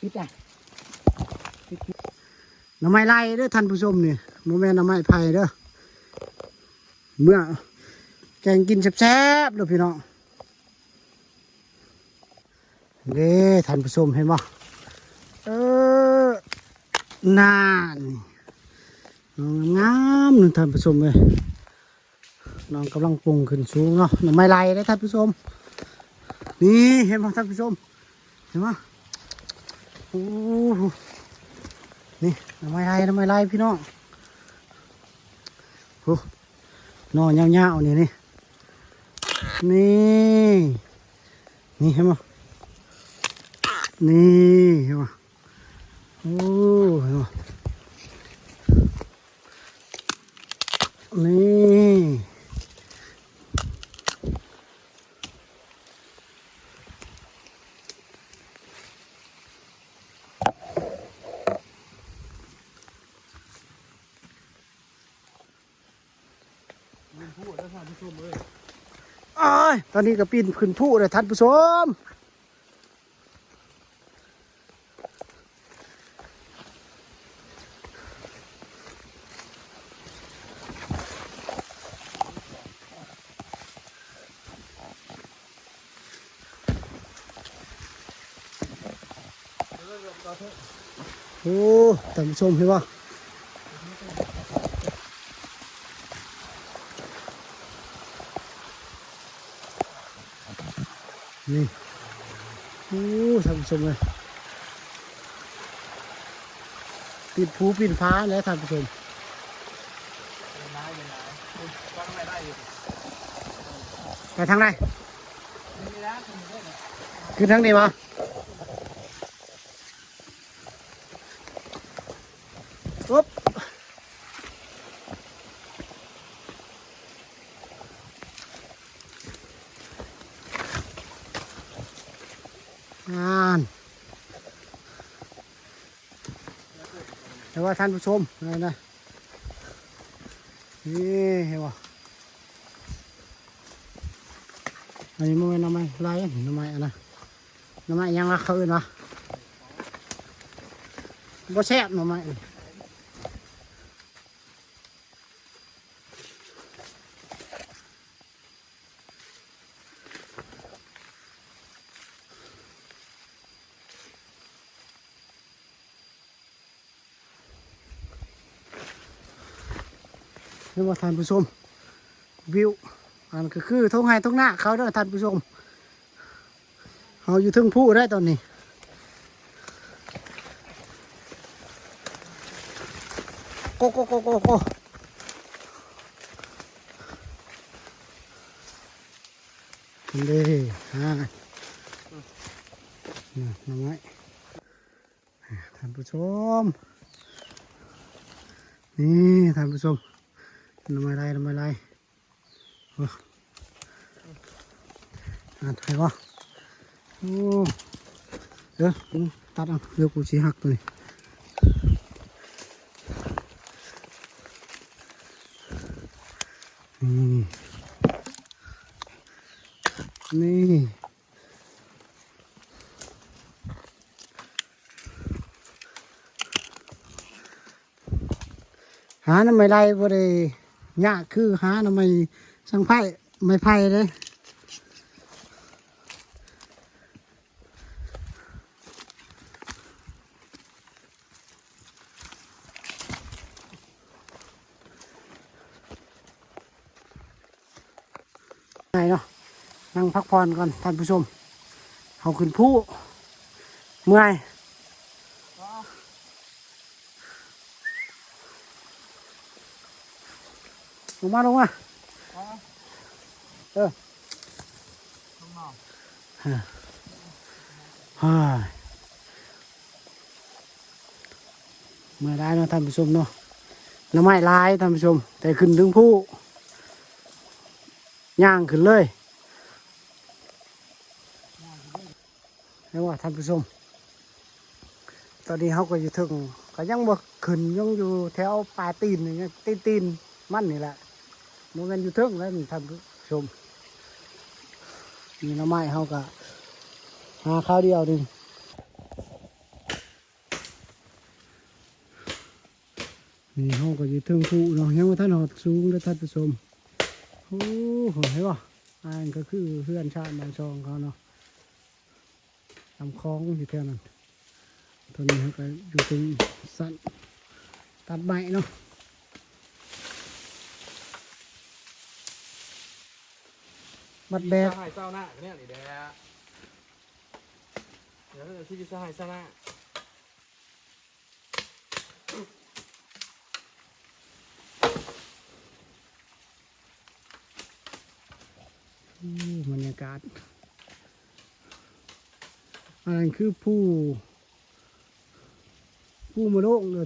ປິດລະ ປິດ ໜໍ່ໄມ້ໄລ່ເດີທ່ານຜູ້ຊົມນີ້ ບໍ່ແມ່ນໜໍ່ໄມ້ໄຜ່ເດີ ເມື່ອແກງກິນແຊບໆເດີພີ່ນ້ອງ ເດ້ທ່ານຜູ້ຊົມເຫັນບໍ່ ເອີ ນັ້ນ ງາມໆ ທ່ານຜູ້ຊົມເອີຍ ນ້ອງກຳລັງປົ່ງຂຶ້ນສູງເນາະ ໜໍ່ໄມ້ໄລ່ເດ້ທ່ານຜູ້ຊົມ ນີ້ເຫັນບໍ່ທ່ານຜູ້ຊົມ ເຫັນບໍ່ ໂອ້ ນີ້ໜໍ່ໄມ້ໄລ່ ໜໍ່ໄມ້ໄລ່ພີ່ນ້ອງ ໂອ້ ໜໍ່ຍາວໆ ນີ້ ນີ້ ນີ້ ນີ້ເຫັນບໍ່ ນີ້ເຫັນບໍ່ ໂອ້ ເຫັນບໍ່ ນີ້ ອ້າຍ ຕອນນີ້ກໍປີນຂຶ້ນພູແລ້ວທ່ານຜູ້ຊົມ ໂອ້ ທ່ານຜູ້ຊົມເຫັນບໍ່ ນີ້ ໂອ້ ທ່ານຜູ້ຊົມເອີຍ ປີນພູປີນຜາແຫຼະທ່ານຜູ້ຊົມ ໄປທາງໃດ ຂຶ້ນທາງນີ້ບໍ່? ນັ້ນ ແຕ່ວ່າທ່ານຜູ້ຊົມ ນັ້ນນະ ນີ້ເຫັນບໍ່? ອັນນີ້ບໍ່ແມ່ນໜໍ່ໄມ້ລາຍ ໜໍ່ໄມ້ອັນນະ ໜໍ່ໄມ້ຫຍັງວະ ເຂົາເອີ້ນວ່າ ບໍ່ແຊບໜໍ່ໄມ້. ເຫັນບໍ່ທ່ານຜູ້ຊົມ ວິວ ອັນກໍຄືທົ່ງໄຮ່ທົ່ງນາເຂົາເດີທ່ານຜູ້ຊົມ ເຮົາຢູ່ເທິງພູໄດ໋ຕອນນີ້ ໂກໂກໂກໂກໂກ ເດ້ ອ່າ ນີ້ໜໍ່ໄມ້ ທ່ານຜູ້ຊົມ ນີ້ທ່ານຜູ້ຊົມ ໜໍ່ໄມ້ລາຍ ໜໍ່ໄມ້ລາຍ ໂອ້ ອ່າ ໄດ້ບໍ່? ໂອ້ ເອີ ຕັດເອົາ ດຽວກູຊິຫັກໂຕນີ້ ນີ້ ນີ້. ຫາໜໍ່ໄມ້ໄລ່ບໍ່ໄດ້ຍາກຄືຫາໜໍ່ໄມ້ສັງໄພ ໄມ້ໄຜ່ເດ້ ໄປເນາະ ນັ່ງພັກຜ່ອນກ່ອນທ່ານຜູ້ຊົມ ເຮົາຂຶ້ນພູ ເມື່ອຍ ລົງມາ ລົງມາ ເອີ ເຮີ້ຍ ເມື່ອຍຫຼາຍເນາະທ່ານຜູ້ຊົມເນາະ ໜໍ່ໄມ້ຫຼາຍທ່ານຜູ້ຊົມ ແຕ່ຂຶ້ນເທິງພູ ຍ່າງຂຶ້ນເລີຍ ເຫັນບໍ່ທ່ານຜູ້ຊົມ ຕອນນີ້ເຮົາກໍຢູ່ເທິງ ກໍຍັງບໍ່ຂຶ້ນ ຍັງຢູ່ແຖວປາຍຕີນ ຍັງຕີນໆ ມັນນີ້ແຫຼະ ບໍ່ແມ່ນຢູ່ເທິງແລ້ວນີ້ທ່ານຜູ້ຊົມ ມີໜໍ່ໄມ້ເຮົາກໍຫາຄາວດຽວນີ້ ນີ້ເຮົາກໍຢູ່ເທິງພູເນາະ ຍັງບໍ່ທັນຮອດສູງເດີທ່ານຜູ້ຊົມ. ໂອ້ໂຫ ເຫັນບໍ່? ອັນນັ້ນກໍຄືເຮືອນຊານບ້ານຊ່ອງເຂົາເນາະ ລຳຄອງຢູ່ແຖວນັ້ນ. ຕອນນີ້ເຮົາກໍຢູ່ເທິງຊັ້ນຕັດໄມ້ເນາະ ມັດແບກ ຊີວິດຊາວໄຮ່ຊາວນາກໍແນວນີ້ແຫຼະ ເອີ ຊີວິດຊາວໄຮ່ຊາວນາ. ໂອ້ ບັນຍາກາດ ອັນນັ້ນຄືພູ ພູມະໂດງເດີ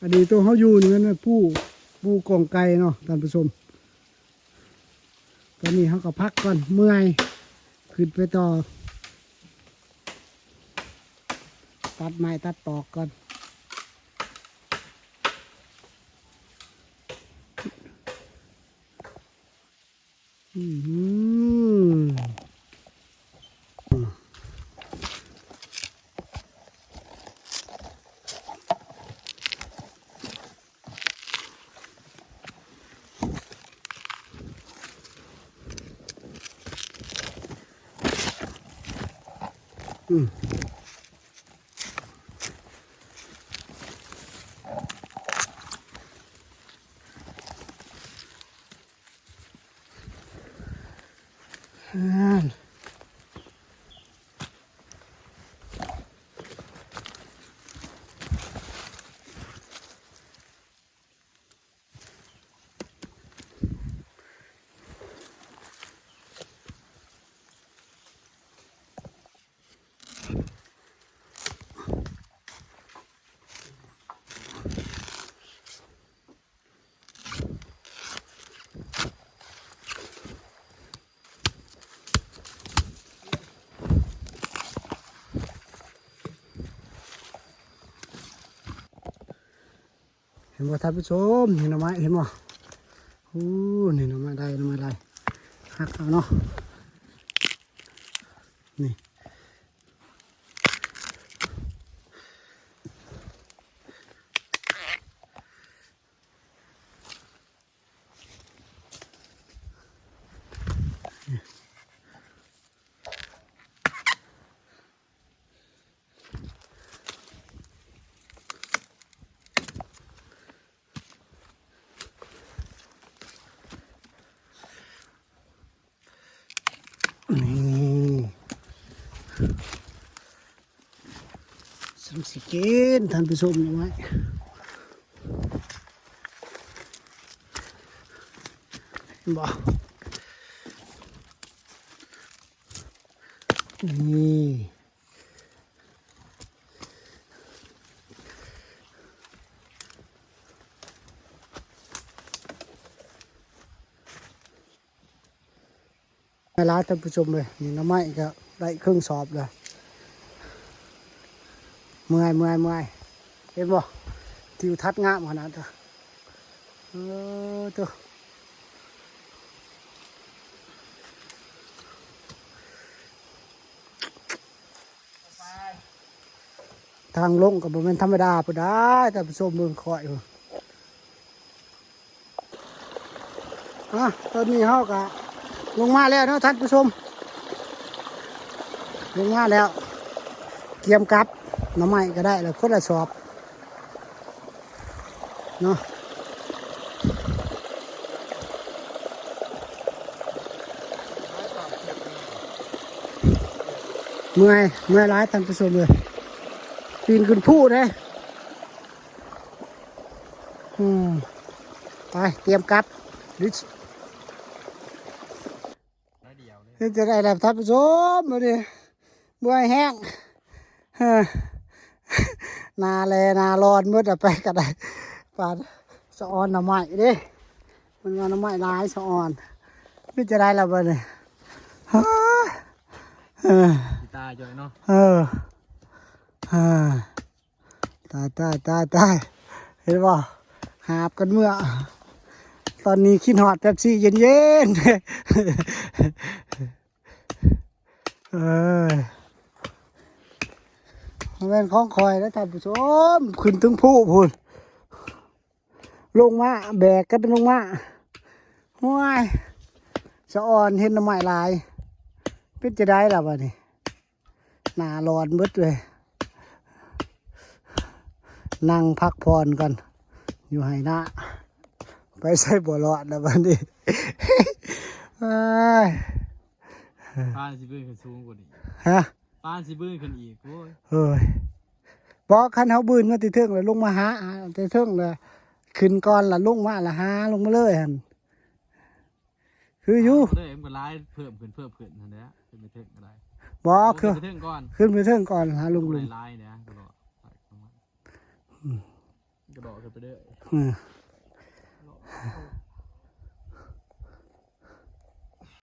ອັນນີ້ໂຕເຮົາຢູ່ນີ້ແມ່ນພູ ພູກອງໄກ່ເນາະທ່ານຜູ້ຊົມ. ຕອນນີ້ເຮົາກໍພັກກ່ອນ ເມື່ອຍ ຂຶ້ນໄປຕໍ່ ຕັດໄມ້ຕັດຕອກກ່ອນ. ອືມ ອືມ ຫັ້ນ. ເຫັນບໍ່ທ່ານຜູ້ຊົມ ນີ້ໜໍ່ໄມ້ ເຫັນບໍ່? ໂອ້ ນີ້ໜໍ່ໄມ້ໄດ້ ໜໍ່ໄມ້ໄດ້ ຫັກເອົາເນາະ ນີ້. ນີ້ ຊ່ຳຊິກິນ ທ່ານຜູ້ຊົມ ໜໍ່ໄມ້ ເຫັນບໍ່? ນີ້ ຫຼາຍໆ ທ່ານຜູ້ຊົມເອີຍ ນີ້ໜໍ່ໄມ້ກໍໄດ້ເຄິ່ງສອບແລ້ວ ເມື່ອຍ ເມື່ອຍ ເມື່ອຍ ເຫັນບໍ່? ທິວທັດງາມຂະໜາດ ເອີ ໂຕ ທາງລົງກໍບໍ່ແມ່ນທຳມະດາພຸ້ນດາ ທ່ານຜູ້ຊົມ ເບິ່ງຂ້ອຍພຸ້ນ. ອ່ະ ຕອນນີ້ເຮົາກໍລົງມາແລ້ວເນາະທ່ານຜູ້ຊົມ ລົງມາແລ້ວ ກຽມກັບ ໜໍ່ໄມ້ກໍໄດ້ແລ້ວ ຄົນລະສອບເນາະ ເມື່ອຍ ເມື່ອຍຫຼາຍທ່ານຜູ້ຊົມເອີຍ ປີນຂຶ້ນພູເດ້. ອືມ ໄປ ຕຽມກັບ ເຮັດຈັ່ງໃດລະທ່ານຜູ້ຊົມ ມື້ນີ້ເມື່ອຍແຮງ ເອີ ໜ້າແຫຼໜ້າຮ້ອນໝົດ ເອົາໄປກໍໄດ້ ປາດສະອອນໜໍ່ໄມ້ເດ້ ມັນວ່າໜໍ່ໄມ້ຫຼາຍສະອອນ ເຮັດຈັ່ງໃດລະບັດນີ້ ເອີ ຕາຍເນາະ ເອີ ເອີ. ຕາຍ ຕາຍ ຕາຍ ຕາຍ ເຫັນບໍ່? ຫາບກັນເມືອ ຕອນນີ້ຄິດຮອດເປັບຊີເຢັນໆ ເອີຍ. ບໍ່ແມ່ນຂອງຂ້ອຍເດ້ທ່ານຜູ້ຊົມ ຂຶ້ນເທິງພູພຸ້ນ ລົງມາ ແບກກັນລົງມາ. ໂອ້ຍ ສະອອນເຫັນໜໍ່ໄມ້ຫຼາຍ ເປັນຈັ່ງໃດລະບາດນີ້? ໜ້າຮ້ອນເບິດເລີຍ ນັ່ງພັກຜ່ອນກ່ອນ ຢູ່ໄຮ່ນາ ໄປໃສບໍ່ລອດແລ້ວບາດນີ້. ເອີຍ ປານຊິບືນຂຶ້ນສູງກວ່ານີ້ ຮະ? ປານຊິບືນຂຶ້ນອີກ ໂອ້ຍ ເອີຍ ບໍ່ ຄັນເຮົາບືນມາແຕ່ເທິງແລ້ວລົງມາຫາ ແຕ່ເທິງແລ້ວຂຶ້ນກ່ອນ ແລ້ວລົງມາ ແລ້ວຫາລົງມາເລີຍຫັ້ນ ຄືຢູ່ ເອີ ມັນກໍຫຼາຍ ເພີ່ມຂຶ້ນ ເພີ່ມຂຶ້ນຫັ້ນແຫຼະ ຂຶ້ນໄປເທິງກໍໄດ້ ບໍ່ ເອີ ຄື ຂຶ້ນໄປເທິງກ່ອນ ຂຶ້ນໄປເທິງກ່ອນ ຫາລົງ ບໍ່ໄດ້ຫຼາຍແຫຼະ ກະດອກ ອືມ ກະດອກຂຶ້ນໄປເດີ ເອີ ກະດອກ